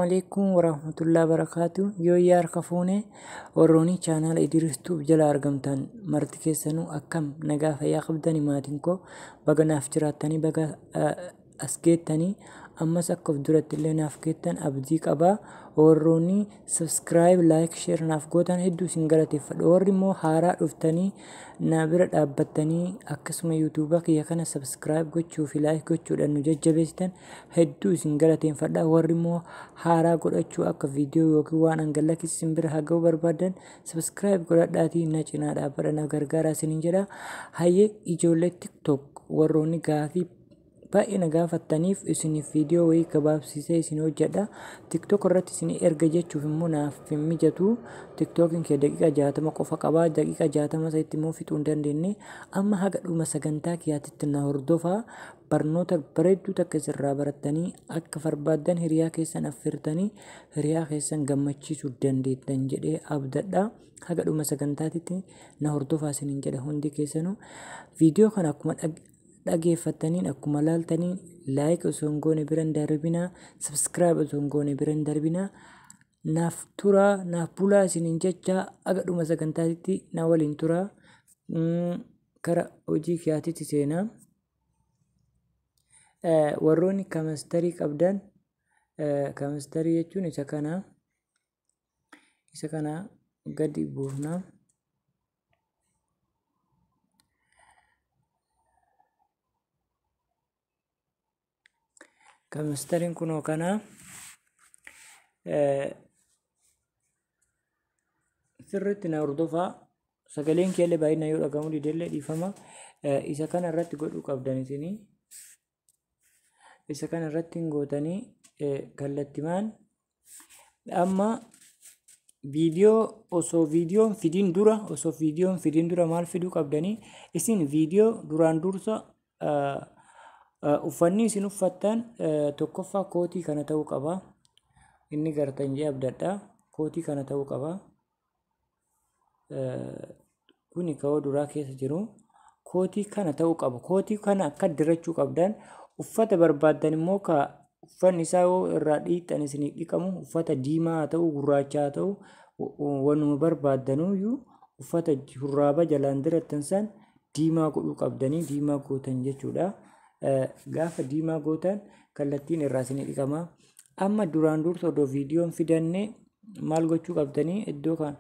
Alaikum warahmatullahi wabarakatuh. Yoo yaa harka fuune warroonni chaanaala Idris Tube jala argamtan marti keessanuu akkam nagaa fayyaa qabdani? Maatiin koo baga naaf jiraattanii, baga as geettanii, ammas akka of duratti illee naaf geettan abdii qabaa. Warroonni subscribe, like, share naaf gootan hedduu isin galateeffadha. Warri immoo haaraa dhuftanii na bira dhaabbattanii akkasuma yuutuuba kiyya kana subscribe gochuu fi like gochuudhaan nu jajjabeessitan hedduu isin galateeffadha. Warri immoo haaraa godhachuu akka viidiyoo yookiin waan an gad-lakkisu isin bira haa ga'uu barbaadan subscribe godhadhaatii na cinaa dhaabbadha, na gargaaraa isiniin jedha. Hayyee, ijoollee TikTok warroonni gaafii baay'ee na gaafattaniif isiniif viidiyoo wayii gabaabsisee isin hojjedha. TikTok irratti isin erga jechuuf immoo naaf hin mijatu. TikTokin kee daqiiqa 60 qofa qaba. Daqiiqa 60 sanitti immoo fixuu hin dandeenye. Amma haga dhuma sagantaa kiyyaatitti na hordofaa. Barnoota bareedduu takka isirraa barattanii akka barbaaddan hiriyaa keessan affeertanii hiriyaa keessan gammachiisuu dandeettan jedhee abdadha. Haga dhuma sagantaatitti na hordofaa isiniin jedha hundi keessanuu. Viidiyoo kana akkuma dhageeffattaniin, akkuma laaltaniin, like osoo hin goone bira hin darbinaa, subscribe osoo hin goone bira hin darbinaa. Naaf turaa, naaf bulaa isiniin jecha, haga dhuma sagantaatitti na waliin turaa. Kara hojii kiyyaatitti seenaa. Warroonni KineMasterii qabdan, KineMasterii jechuun isa kana, isa kana gadi buufna. KineMasteriin kunoo kana sirriitti na hordofaa. Sagaleen keellee baay'inaan yoo dhagahamuu didellee dhiifama. Isa kana irratti godhuu qabdan isinii. Isa kana irratti hin gootanii kallattimaan. Amma viidiyoo osoo viidiyoon fidin dura maal fiduu qabdanii isin? Viidiyoo duraan dursa uffanni isin uffattan tokkoffaa kootii kana ta'uu qaba. Inni gartan jee abdadha. Kootii kana ta'uu qaba. Kuni ka'oo duraa keessa jiru. Kootii kana ta'uu qaba. Kootii kana akka dirachuu qabdan. Uffata barbaaddan immoo ka uffanni isaa yoo irraa dhiixan isinii dhiqamu, uffata diimaa haa ta'u, gurraacha haa ta'u, wanuma barbaaddanuyyuu uffata shurraaba jalaan dirattan san diimaa godhuu qabdanii, diimaa gootan jechuudha. Gaafa diimaa gootan kallattiin irraa isinii dhiqama. Amma duraan dursa odoo viidiyoon fidanne maal gochuu qabdanii? Iddoo kan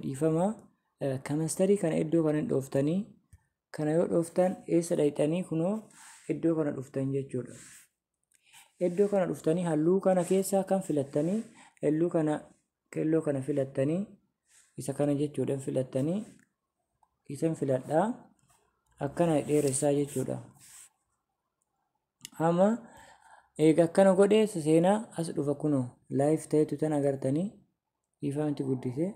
dhiifama, KineMasterii kana iddoo kana dhooftanii, kana yoo dhooftan eessa dhayxanii? Kunoo iddoo kana dhuftan jechuudha. Iddoo kana dhuftanii halluu kana keessaa kan filattanii, halluu kana keelloo kana filattanii, isa kana jechuudha filattanii, isan filadhaa, akkana dheeressaa jechuudha. Amma eega akkana godhee seenaa as dhufa. Kunoo live ta'etu tan agartanii, dhiifamti guddise,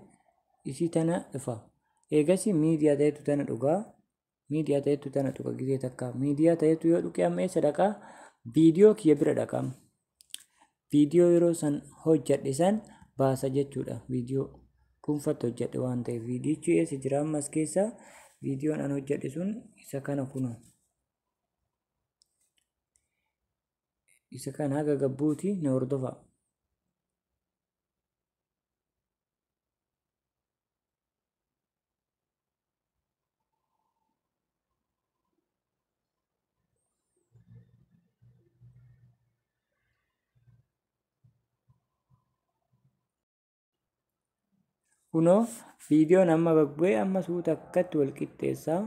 isii tana dhufa. Eegas miidiyaa ta'etu tana dhugaa. Miidiyaa ta'etu tana dhuga gizee takka. Miidiyaa ta'etu yoo dhuqe amma eessa dhaqaa? Viidiyoo kiyya bira dhaqaa. Viidiyoo yeroo san hojjedhe san baasa jechuudha. Viidiyoo dhuunfatti hojjedhe waan ta'eef viidiyichi eessa jira ammas keessa? Viidiyoon an hojjedhe sun isa kana kunoo. Isa kana haga gabbuuti na hordofaa. Kunoo viidiyoon amma gabbu'ee, amma suuta akkatti wal qixxeessaa.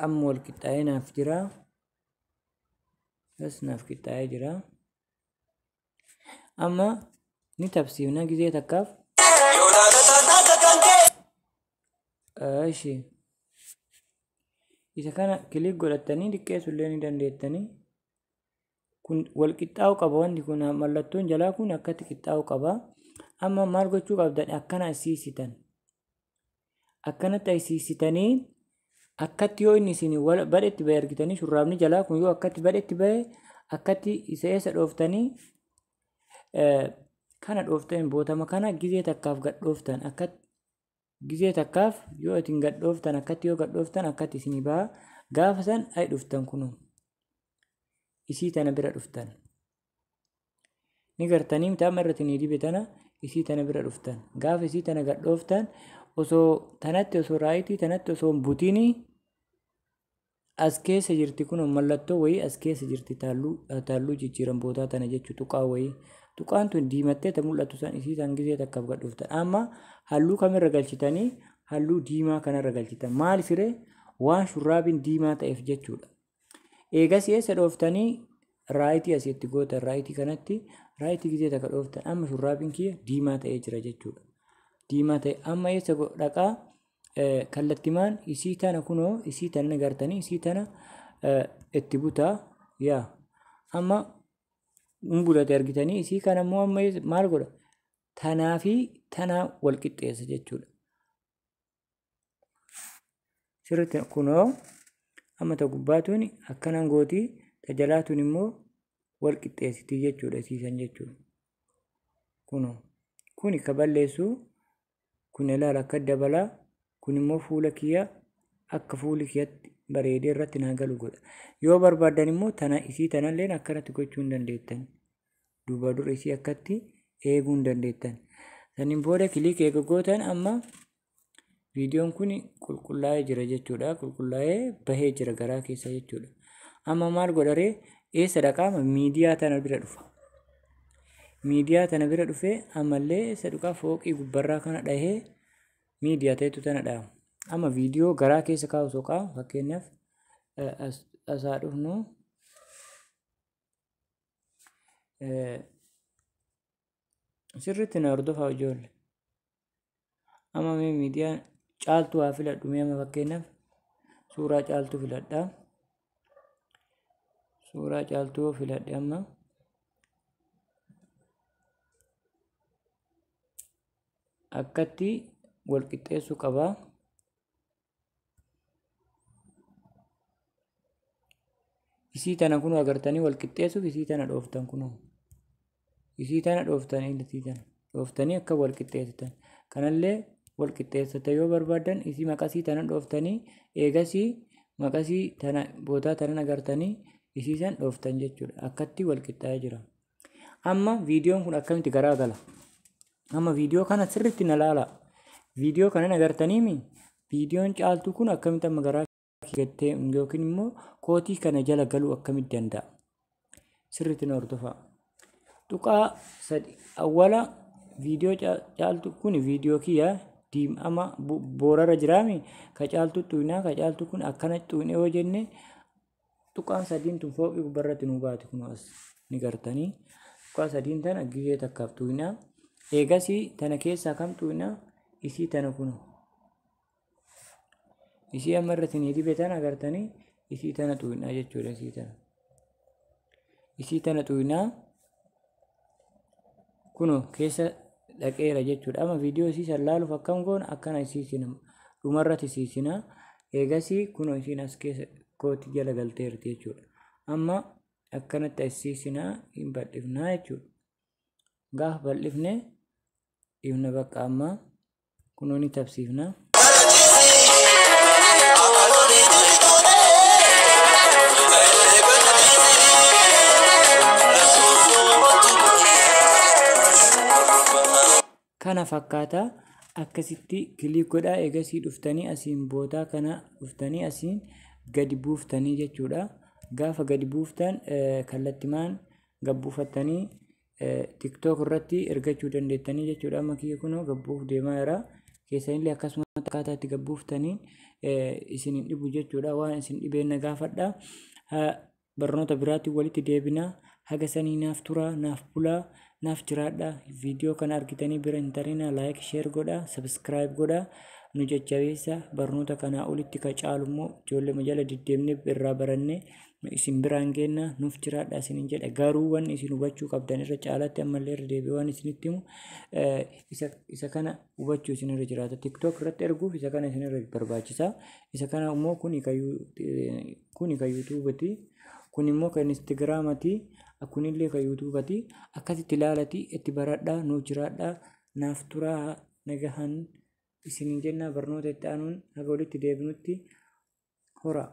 Amma wal qixxaa'ee naaf jira. As naaf qixxaa'ee jira. Amma ni tabsiifna gizee takkaaf. Ishi. Isa kana click godhattanii xiqqeessuu illee ni dandeettanii. Kun wal qixxaa'uu qaba, wanti kun mallattoon jalaa kun akkatti qixxaa'uu qaba. Amma maal gochuu qabdan? Akkana asiisitan. Akkanatti asiisitanii akkatti yoo inni isin badhetti bahe argitanii, shurraabni jalaa kun yoo akkatti badhetti bahe, akkatti isa eessa dhooftanii? Kana dhooftan, bootama kana gizee takkaaf gad dhooftan. Akkatti gizee takkaaf yoo itin gad dhooftan, akkatti yoo gad dhooftan, akkatti isinii baha. Gaafa san ay dhuftan, kunoo isii tana bira dhuftan. Ni gartanii miti amma irratti ni dibe tana isii tana bira dhuftan. Gaafa isii tana gad dhooftan osoo tanatti osoo right tanatti osoo hin butinii as keessa jirti kun mallattoo wayii as keessa jirti taalluu jijjiiran bootaa tana jechuudha tuqaa wayii. Tuqaan tun diimattee ta mul'atu san isii san gizee takkaaf gad dhuftan. Amma halluu kamirra galchitanii halluu diimaa kanarra galchitan. Maaliif ree waan shurraabiin diimaa ta'eef jechuudha. Eegas eessa dhooftanii right asitti gootan right kanatti right gizee takka dhooftan amma shurraabiin kiyya diimaa ta'ee jira jechuudha. Diimaa ta'e amma eessa dhaqaa kallattimaan isii tana kunoo isii tana gartanii isii tana itti butaa yaa amma hin budate argitanii isii kana immoo amma maal godha tanaa fi tanaa wal qixxeessa jechuudha. Sirriitti kunoo amma ta gubbaatuun akkanan gootii ta jalaatuun immoo wal qixxeessitii jechuudha isiisan jechuudha. Kunoo kuni ka balleessu kun ilaala akka dabalaa kun immoo fuula kiyya akka fuuli kiyyatti bareedee irratti naa galu godha. Yoo barbaaddan immoo tana isii tanalleen akkanatti gochuu hin dandeettan. Duuba dura isii akkatti eeguu hin dandeettan. Saniin booda click eega gootan amma viidiyoon kun qulqullaa'ee jira jechuudha. Qulqullaa'ee bahee jira garaa keessa jechuudha. Amma maal godharee eessa dhaqaa miidiyaa tana bira dhufa. Miidiyaa tana bira dhufee ammallee eessa dhuqaa fooqii gubbarraa kana dhahee miidiyaa ta'etu tana dhaha. Amma viidiyoo garaa keessa kaa'u soqaa fakkeenyaaf asaa dhufnu sirriitti na hordofaa ijoollee. Amma mee miidiyaa caaltuu haa filadhu mee amma fakkeenyaaf suuraa caaltuu filadhaa. Suuraa caaltuu filadhe amma. Akkatti wal qixxeessuu qabaa. Isii tana kunoo agartanii wal qixxeessuuf isii tana dhooftan kunoo. Isii tana dhooftanii isii tana dhooftanii akka wal qixxeessitan. Kanallee wal qixxeessata yoo barbaaddan isii maqasii tana dhooftanii eegasii maqasii tana bootaa tana agartanii isii san dhooftan jechuudha. Akkatti wal qixxaa'ee jira. Amma viidiyoon kun akkamitti garaa gala? Amma viidiyoo kana sirriitti na laala. Viidiyoo kana agartaniimi viidiyoon caaltuu kun akkamitti amma garaa gattee yookiin immoo kootii kana jala galuu akkamitti danda'a? Sirriitti na hordofaa. Tuqaa sadi awwala viidiyoo caaltuu kun viidiyoo kiyya diimama boorarra jiraami ka caaltuu xuqinaa ka caaltuu kun akkana xuqine yoo jenne tuqaan sadiin tun fooqii gubbarratti nu baati kun as ni gartanii tuqaa sadiin tana gizee takkaaf xuqinaa eegasii tana keessaa kam xuqinaa isii tana kun isii amma irratti ni dibe tana agartanii isii tana xuqinaa jechuudha isii tana xuqinaa kunoo keessa dhaqeera jechuudha. Amma viidiyoo isii san laaluuf akkam goona akkana isiisina dhumarratti isiisina eegasii kunoo isiin as keessa kootii jala galteerti jechuudha. Amma akkanatti asiisina hin bal'ifnaa jechuudha. Gaafa bal'ifne dhiifna bakka amma kunoo ni tabsiifna. Kana fakkaata akkasitti click godhaa eegasii dhuftanii asiin bootaa kana dhuftanii asiin gadi buuftanii jechuudha. Gaafa gadi buuftan kallattimaan gabbuufattanii TikTok irratti ergachuu dandeettanii jechuudha. Amma kiyya kunoo gabbuuf deemaa jira. Keessanillee akkasuma akkaataa itti gabbuuftanii isin hin dhibu jechuudha. Waan isin dhibeen na gaafadha. Barnoota biraatti walitti deebina. Haga sanii naaf turaa, naaf bulaa, naaf jiraadha. Viidiyoo kana argitanii bira hin tarina like, share godhaa, subscribe godhaa. Nu jajjabeessa barnoota kanaa olitti ka caalu immoo ijoollee jala deddeemnee irraa barannee isin biraan geenna nuuf jiraadha isinin jedha. Garuu wanni isin hubachuu qabdan irra caalatti ammallee irra deebi'ee waan isinitti himu isa kana hubachuu isinirra jiraata. TikTok irratti erguuf isa kana isinirra barbaachisa. Isa kana immoo kuni kan YouTubeati. Kun immoo kan Instagramaati. Kunillee kan YouTubeati. Akkasitti ilaalati itti baradhaa nuuf jiraadhaa naaf turaa nagahan isinin jenna barnoota itti aanuun haga walitti deebinutti hora.